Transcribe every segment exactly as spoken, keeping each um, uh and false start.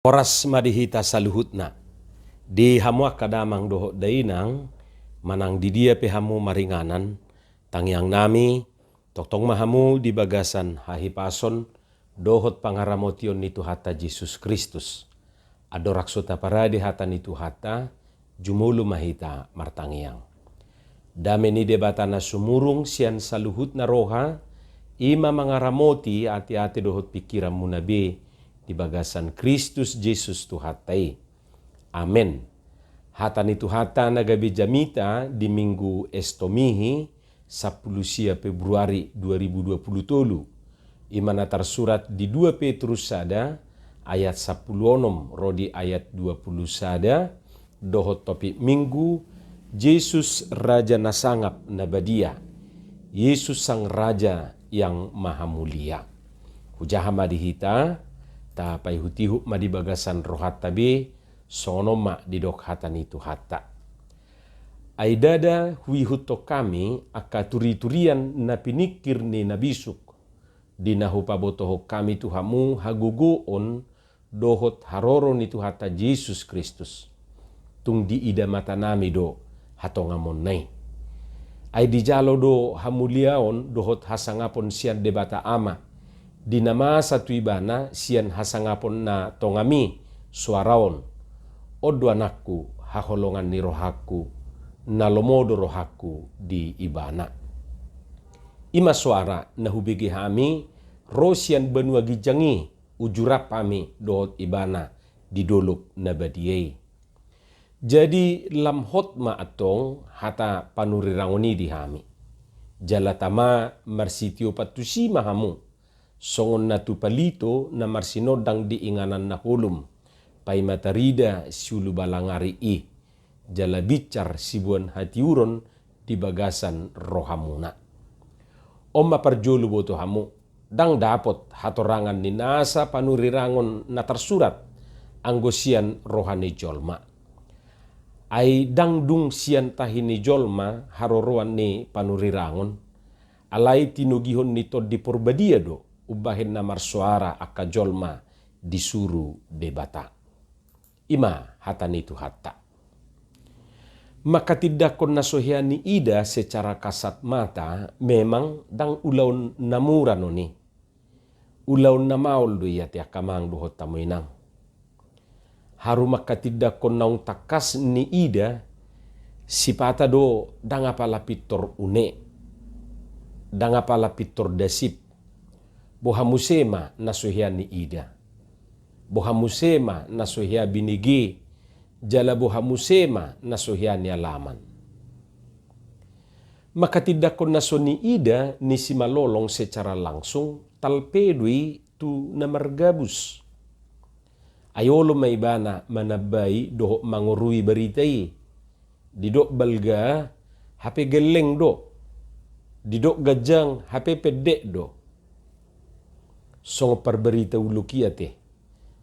Horas ma di hita saluhutna. Di hamu angka damang dohot dainang, manang di dia pe hamu maringanan, tangiang nami, tongtong ma hamu di bagasan hahipason dohot pangaramotion ni Tuhanta Jesus Kristus. Andorang so taparade hata ni Tuhanta, jumolo ma hita martangiang. Dame ni Debata na sumurung sian saluhutna roha, i ma mangaramoti ateate dohot pingkiranmuna be di bagasan Kristus Jesus Tuhanta i. Amen. Hata ni Tuhanta na gabe jamita di Minggu Estomihi, sampulu sia Februari dua ribu dua pulu tolu. I ma na tarsurat di dua Petrus sada, ayat sampulu onom ro di ayat dua pulu sada, dohot topik Minggu, Jesus Raja na sangap na badia. Yesus Sang Raja yang Maha Mulia. Hujaha ma di hita, tapaihutihut ma di bagasan rohanta be, songon on ma didok hata ni Tuhanta. Ai ndada huihuthon hami angka turiturian na piningkir ni na bisuk, di na hupabotohon hami tu hamu hagogoon dohot haroro ni Tuhanta Jesus Kristus. Tung diida matanami do hatongamonna i. Ai dijalo do hamuliaon dohot hasangapon sian Debata Ama, di na masa tu Ibana sian hasangapon na tongam i soara on: On do Anakku, haholongan ni rohangku, na lomo do rohangku di Ibana. I ma soara na hubege hami ro sian banua ginjang i, uju rap hami dohot Ibana di dolok na badia i. Jadi lam hot ma antong hata panurirangon i di hami. Jala tama marsitiopan tusi ma hamu, songon na tu palito na marsinondang di inganan na holum, paima tarida siulubalang ari i, jala binsar siboan hatiuron di bagasan rohamuna. On ma parjolo boto hamu, ndang dapot hatorangan ni nasa panurirangon na tarsurat anggo sian roha ni jolma. Ai ndang dung sian tahi ni jolma haroroan ni panurirangon, alai tinogihon ni Tondi Porbadia do umbahen na marsoara angka jolma disuru Debata. I ma hata ni Tuhanta. Mangkatindangkon na so hea niida secara kasat mata memang ndang ulaon na mura non i. Ulaon na maol do i ate angka amang dohot hamu inang. Haru mangkatindangkon naung tangkas niida, sipata do ndang apala pintor une, ndang apala pintor dasip. Boha muse ma na so hea niida. Boha muse ma na so hea binege, jala boha muse ma na so hea nialaman. Mangkatindangkon na so niida ni simalolong secara langsung, talpe do i tu na margabus. Ai olo ma ibana manambai dohot mangorui barita i. Didok balga, hape gelleng do. Didok ganjang, hape pendek do. Songon parbarita ulok i ate.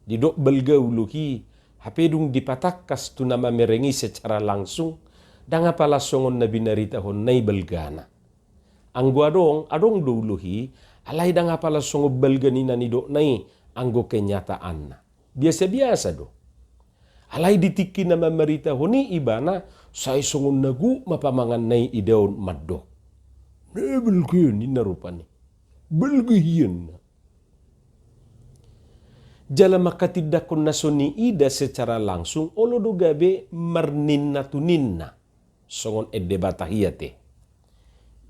Didok balga ulok i, hape dung dipatangkas tu na mamereng i secara langsung, ndang apala songon na binaritahonna i balgana. Anggo adong, adong do ulok i, alai ndang apala songon balga ni na nidokna i anggo kenyataanna. Biasa-biasa do. Alai di tingki na mamaritahon i ibana, sai songon na gok ma pamanganna i idaon mandok. Na balga ninna rupani. Balga hianna. Jala mangkatindangkon na so niida secara langsung, olo do gabe marninna tu ninna. Songon ende bata i ate.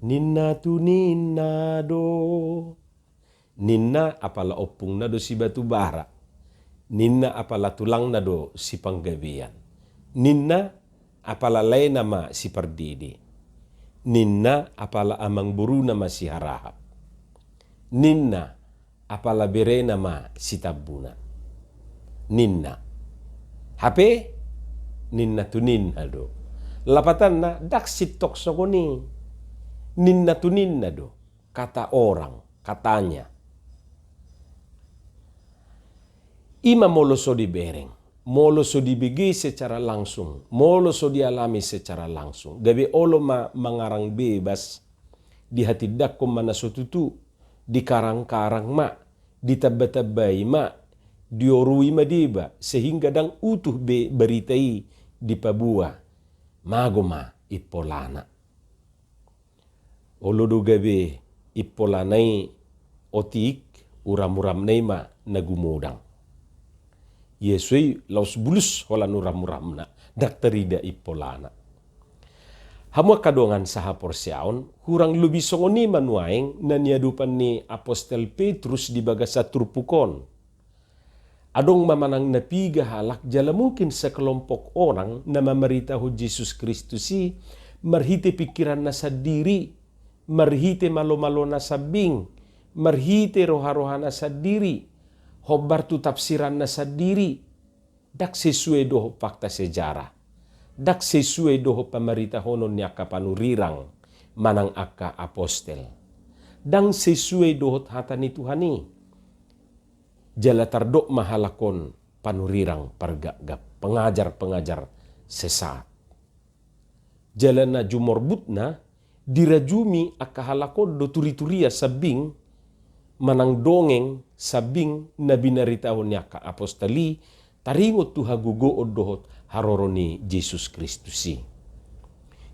Ninna tu ninna do. Ninna apala ompungna do si Batubara. Ninna apala tulangna do si Panggabean. Ninna apala laena ma si Pardede. Ninna apala amangboruna ma si Harahap. Ninna apala berena ma si Tambuna. Ninna. Hape ninna tu ninna do. Lapatanna ndang sintong songon i. Ninna tu ninna do. Kata orang, katanya. I ma molo so dibereng, molo so dibege secara langsung, molo so dialami secara langsung, gabe olo ma mangarang bebas, dihatindangkon ma na so tutu, dikarang-karang ma, ditambatambai ma, diorui ma deba, sehingga ndang utuh be barita i dipaboa. Mago ma impolana. Olo do gabe impolana i otik, uram-uramna i ma na gumodang. Ia so i laos bulus holan uram-uramna, ndang tarida impolana. Hamu angka dongan sahaporseaon, hurang lobi songon i ma nuaeng na niadopan ni apostel Petrus di bagasan turpuk on. Adong ma manang na piga halak jala mungkin sekelompok orang na mamaritahon Jesus Kristus i marhite pingkiranna sandiri, marhite malo-malona sambing, marhite roha-rohana sandiri, hombar tu tafsiranna sandiri, ndang sesuai dohot fakta sejarah, ndang sesuai dohot pamaritahonon ni angka panurirang manang angka apostel, ndang sesuai dohot hata ni Tuhan i. Jala tardok ma halak on panurirang pargapgap, pengajar-pengajar sesat. Jala na jumorbutna, dirajumi angka halak on do turi-turian sambing manang dongeng sambing na binaritahon ni angka apostel i taringot tu hagogoon dohot haroro ni Jesus Kristus i.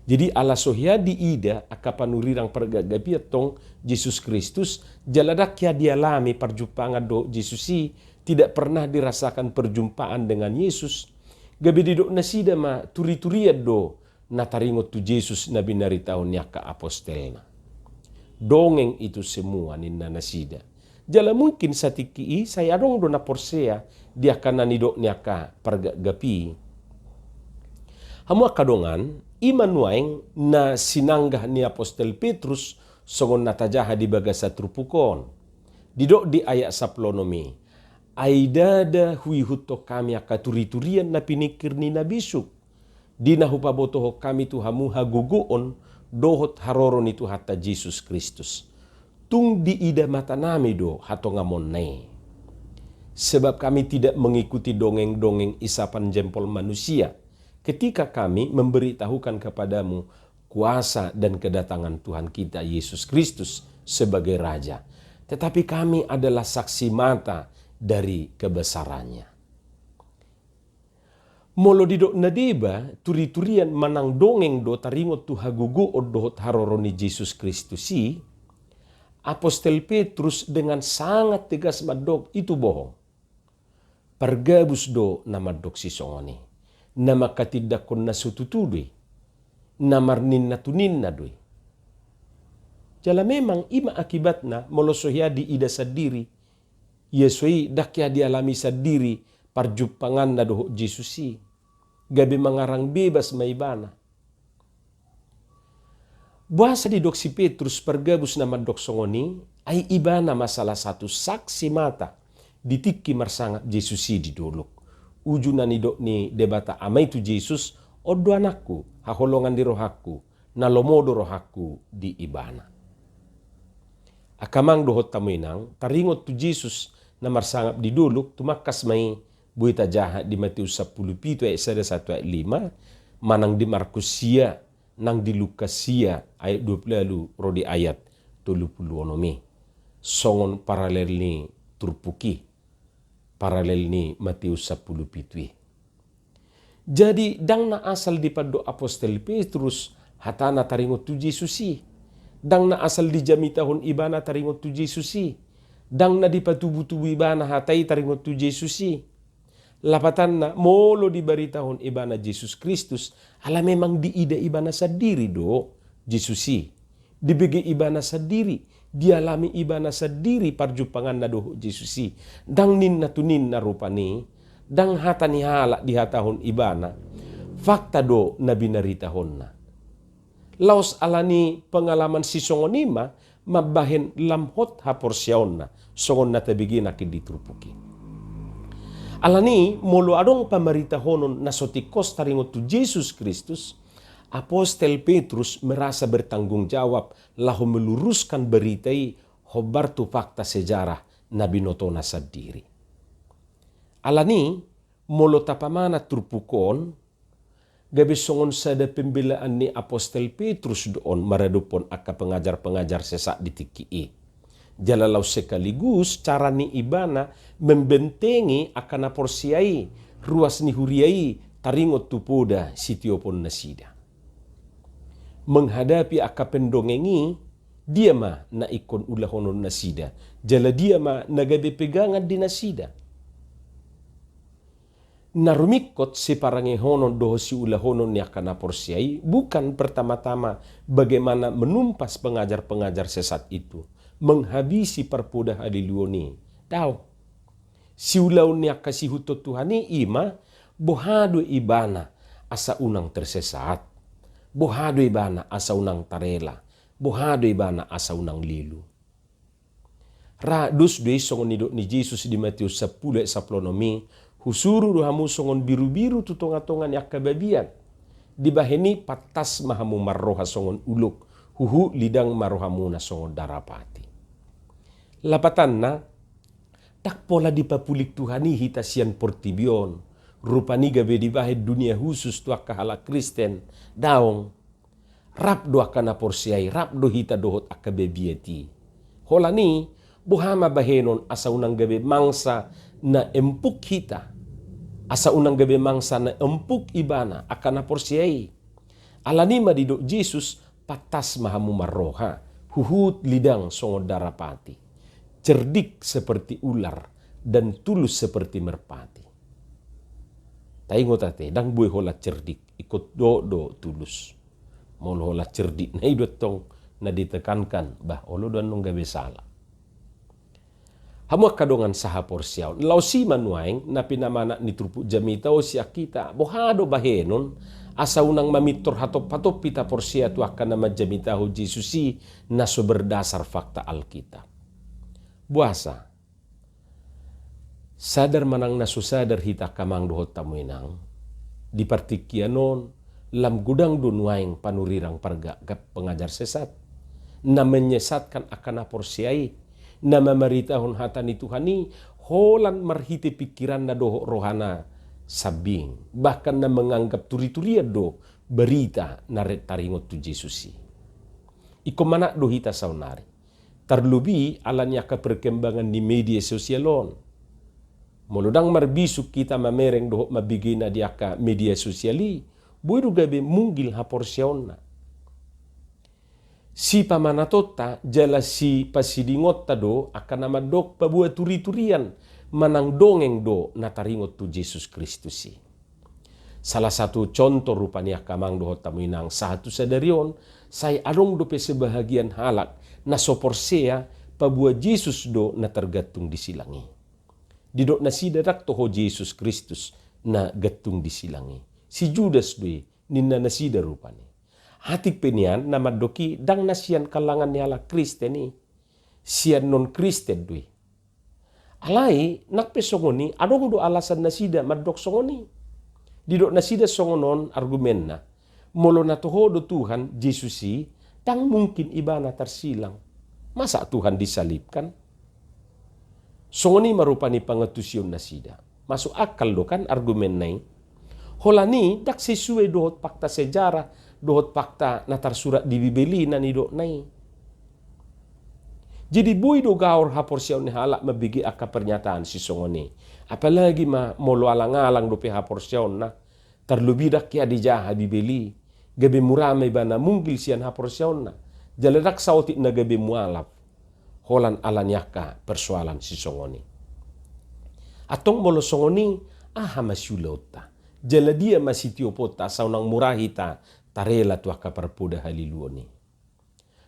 Jadi ala so hea diida angka panurirang pargapgap i antong Jesus Kristus, jala ndang hea dialami parjumpangan dohot Jesus i, tidak pernah dirasakan perjumpaan dengan Yesus, gabe didok nasida ma turi-turian do na taringot tu Jesus na binaritahon ni angka apostelna. Dongeng itu semua ninna nasida. Jala mungkin satingki i sai adong do na porsea di angka na nidok ni angka pargapgap i. Hamu angka dongan, i ma nuaeng na sinanggah ni apostel Petrus songon na tajaha di bagasan turpuk on. Didok di ayat sampulu onom i, ai ndada huihuthon hami angka turi-turian na piningkir ni na bisuk, di na hupabotohon hami tu hamu hagogoon dohot haroro ni Tuhanta Jesus Kristus. Tung diida matanami do hatongamonna i. Sebab kami tidak mengikuti dongeng-dongeng isapan jempol manusia, ketika kami memberitahukan kepadamu kuasa dan kedatangan Tuhan kita Yesus Kristus sebagai Raja. Tetapi kami adalah saksi mata dari kebesarannya. Molo didok na deba, turi-turian manang dongeng do taringot tu hagogoon dohot haroro ni Jesus Kristus i, apostel Petrus dengan sangat tegas mandok itu bohong. Pargabus do na mandok sisongon i, na mangkatindangkon na so tutu do i, na marninna tu ninna do i. Jala memang i ma akibatna molo so hea diida sandiri, ia so i ndang hea dialami sandiri parjumpanganna dohot Jesus i, gabe mangarang bebas ma ibana. Boasa didok si Petrus pargabus na mandok songon i? Ai ibana ma salah satu saksi mata di tingki marsangap Jesus i di dolok. Uju na nidok ni Debata Ama i tu Jesus, on do anakku, haholongan ni rohangku, na lomo do rohangku di ibana. Angka amang dohot hamu inang, taringot tu Jesus na marsangap di dolok, tumangkas ma i boi tajaha di Mateus sampulu pitu ayat sada sahat tu ayat lima, manang di Markus sia, nang di Lukas sia ayat dua pulu ualu ro di ayat tolu pulu onom i. Songon paralel ni turpuk i, paralel ni Mateus sampulu pitu i. Jadi, ndang na asal dipandok apostel Petrus hatana taringot tu Jesus i. Ndang na asal dijamitahon ibana taringot tu Jesus i. Ndang na dipatubu-tubu ibana hata i taringot tu Jesus i. Lapatanna, molo dibaritahon ibana Jesus Kristus, ala memang diida ibana sandiri do Jesus i. Dibege ibana sandiri, dialami ibana sandiri parjumpanganna dohot Jesus i. Ndang ninna tu ninna rupani, ndang hata ni halak dihatahon ibana. Fakta do na binaritahonna. Laos ala ni pengalaman sisongon i ma mambahen lam hot haporseaonna, songon na tabege nangkin di turpuk i. Alani, molo adong pamaritahonon na so tingkos taringot tu Jesus Kristus, apostel Petrus merasa bertanggung jawab laho meluruskan berita i hombar tu fakta sejarah na binotona sandiri. Alani, molo tapamanat turpuk on, gabe songon sada pembelaan ni apostel Petrus do on maradophon angka pengajar-pengajar sesat di tingki i. Jala laos sekaligus cara ni ibana membentengi angka na porsea i, ruas ni huria i, taringot tu poda sitiopon nasida. Menghadapi angka pendongeng i, dia ma na ingkon ulahonon nasida, jala dia ma na gabe pegangan di nasida. Na rumingkot siparangehonon dohot siulahonon ni angka na porsea i bukan pertama-tama bagaimana menumpas pengajar-pengajar sesat itu, menghabisi parpoda haliluon i. Daong. Siulaon ni angka siihuthon Tuhan i ima, boha do ibana asa unang tersesat, boha do ibana asa unang tarela, boha do ibana asa unang lilu. Ra dos do i songon nidok ni Jesus di Matius sampulu ayat sampulu onom i, husuru do hamu songon birubiru tu tongatonga ni angka babiat. Dibahen i pantas ma hamu marroha songon ulok, huhut lidang ma rohamuna songon darapati. Lapatanna, ndang pola dipapulik Tuhan i hita sian portibi on. Rupani gabe dibahen dunia khusus tu angka halak Kristen. Daong. Rap do angka na porsea i, rap do hita dohot angka babiat i. Holan i, boha ma bahenon asa unang gabe mangsa na empuk hita, asa unang gabe mangsa na empuk ibana angka na porsea i. Alani i ma didok Jesus, pantas ma hamu marroha, huhut lidang songon darapati, cerdik seperti ular, dan tulus seperti merpati. Taingot ate, ndang boi holan cerdik, ingkon dohot do tulus. Molo holan cerdik na i do antong na ditekankan, bah, olo do annon gabe sala. Hamu angka dongan sahaporseaon, laos i ma nuaeng na pinamanat ni turpuk jamita on sian hita, boha do bahenon asa unang mamintor hatophatop hita porsea tu angka na manjamitahon Jesus i na so berdasar fakta Alkitab. Boasa? Sadar manang na so sadar hita angka amang dohot hamu inang, di partingkian on lam godang do nuaeng panurirang pargapgap pengajar sesat, na menyesatkan angka na porsea i, na mamaritahon hata ni Tuhan i holan marhite pingkiranna dohot rohana sambing, bahkan na menganggap turiturian do barita na re-, taringot tu Jesus i. Ingkon manat do hita saonari. Tarlobi ala ni angka perkembangan ni media sosial on. Molo ndang marbisuk hita mamereng dohot mambege na di angka media sosial i, boi do gabe munggil haporseaonna. Sipamanatonta jala sipasidingonta do angka na mandok paboa turiturian manang dongeng do na taringot tu Jesus Kristus i. Salah satu contoh rupani angka amang dohot hamu inang sahat tu sadari on, sai adong dope sebahagian halak na so porsea paboa Jesus do na targantung di silang i. Didok nasida ndang toho Jesus Kristus na gantung di silang i. Si Judas do i, ninna nasida rupani. Atik pe nian na mandok i ndang na sian kalangan ni halak Kristen i. Sian non-Kristen do i. Alai, nang pe songon i, adong do alasan nasida mandok songon i. Didok nasida songon on argumenna. Molo na toho do Tuhan Jesus i, ndang mungkin ibana tarsilang. Masa Tuhan disalibkan? Songon i ma rupani pangantusion nasida. Masuk akal do kan argumenna i? Holan i ndang sesuai dohot fakta sejarah, dohot fakta na tarsurat di Bibel i na nidokna i. Jadi boi do gaor haporseaon ni halak mambege angka pernyataan sisongon i. Apalagi ma molo alang-alang dope haporseaonna. Tarlobi ndang hea dijaha Bibel i, gabe mura ma ibana munggil sian haporseaonna, jala ndang saotik na gabe mualaf. Holan ala ni angka persoalan sisongon i. Antong molo songon i, aha ma siulaonta? Jala dia ma sitioponta asa unang mura hita tarela tu angka parpoda haliluon i?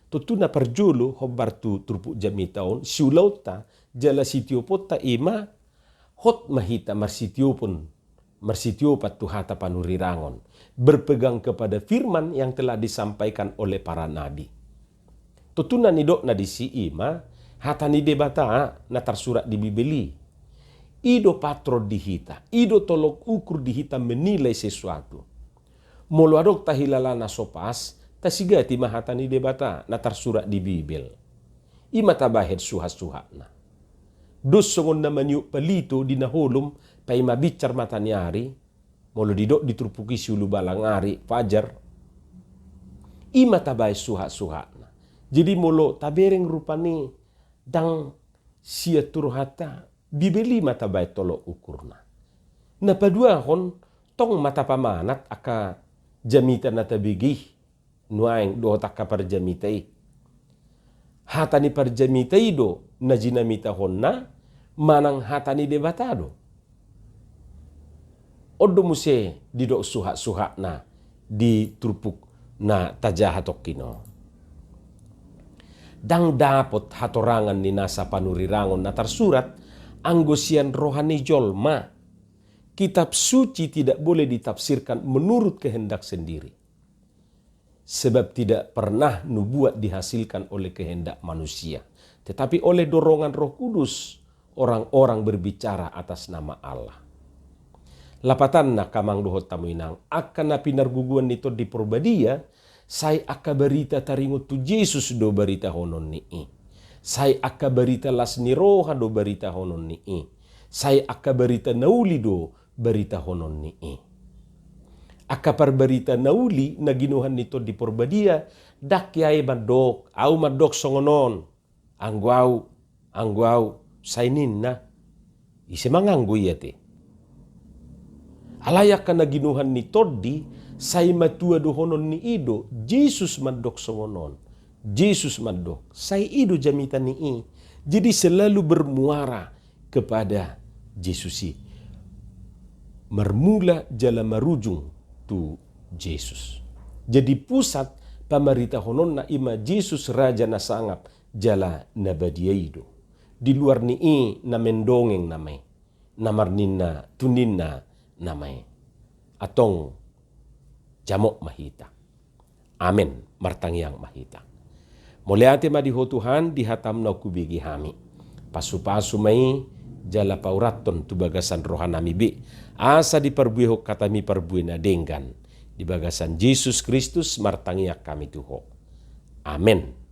Tontu na parjolo hombar tu turpuk jamita on, siulaonta jala sitioponta i ma, hot ma hita marsitiopon, marsitiopan tu hata panurirangon, berpegang kepada firman yang telah disampaikan oleh para nabi. Tontu na nidokna disi i ma, hata ni Debata na tarsurat di Bibel i. I do patron di hita, i do tolok ukur di hita menilai sesuatu. Molo adong tahilala na so pas, tasigati ma hata ni Debata na tarsurat di Bibel. I ma tabahen suhatsuhatna. Dos songon na maniop palito di na holom paima binsar mata ni ari, molo didok di turpuk i siulu balang ari, fajar. I ma tabahen suhatsuhatna. Jadi molo tabereng rupani Ndang sian tu rohanta, Bibel i ma tabaen tolok ukurna. Na paduahon, tong ma tapamanat angka jamita na tabege i nuaeng dohot angka parjamita i. Hata ni parjamita i do na jinamitahonna manang hata ni Debata do? On do muse didok suhat-suhatna di turpuk na tajaha tongkin on. Ndang dapot hatorangan ni nasa panurirangon na tarsurat anggo sian roha ni jolma. Kitab suci tidak boleh ditafsirkan menurut kehendak sendiri. Sebab tidak pernah nubuat dihasilkan oleh kehendak manusia, tetapi oleh dorongan Roh Kudus orang-orang berbicara atas nama Allah. Lapatanna, angka amang dohot hamu inang, angka na pinarguguan ni Tondi Porbadia, sai angka barita taringot tu Jesus do baritahononni i. Sai angka barita las ni roha do baritahononni i. Sai angka barita na uli do baritahononni i. Angka parbarita na uli na ginuhan ni Tondi Porbadia, ndang hea i mandok, au mandok songon on, anggo au, anggo au, sai ninna. Ise ma anggo i ate? Alai angka na ginuhan ni Tondi, sai matua dohononni i do, Jesus mandok songon on. Jesus mandok, sai i do jamita ni i. Jadi selalu bermuara kepada Jesus i. Marmula jala marujung tu Jesus. Jadi pusat pamaritahononna i ma Jesus, Raja na sangap jala na badia i do. Di luar ni i na mendongeng nama i, na marninna tuninna nama i. Antong jamot ma hita. Amen. Martangiang ma hita. Mauliate ma di Ho Tuhan, di hatam na hubege hami. Pasu-pasu ma i, jala paurathon tu bagasan rohanami be, asa diparbuehon hatami parbue na denggan. Di bagasan Jesus Kristus martangiang hami tu Ho. Amen.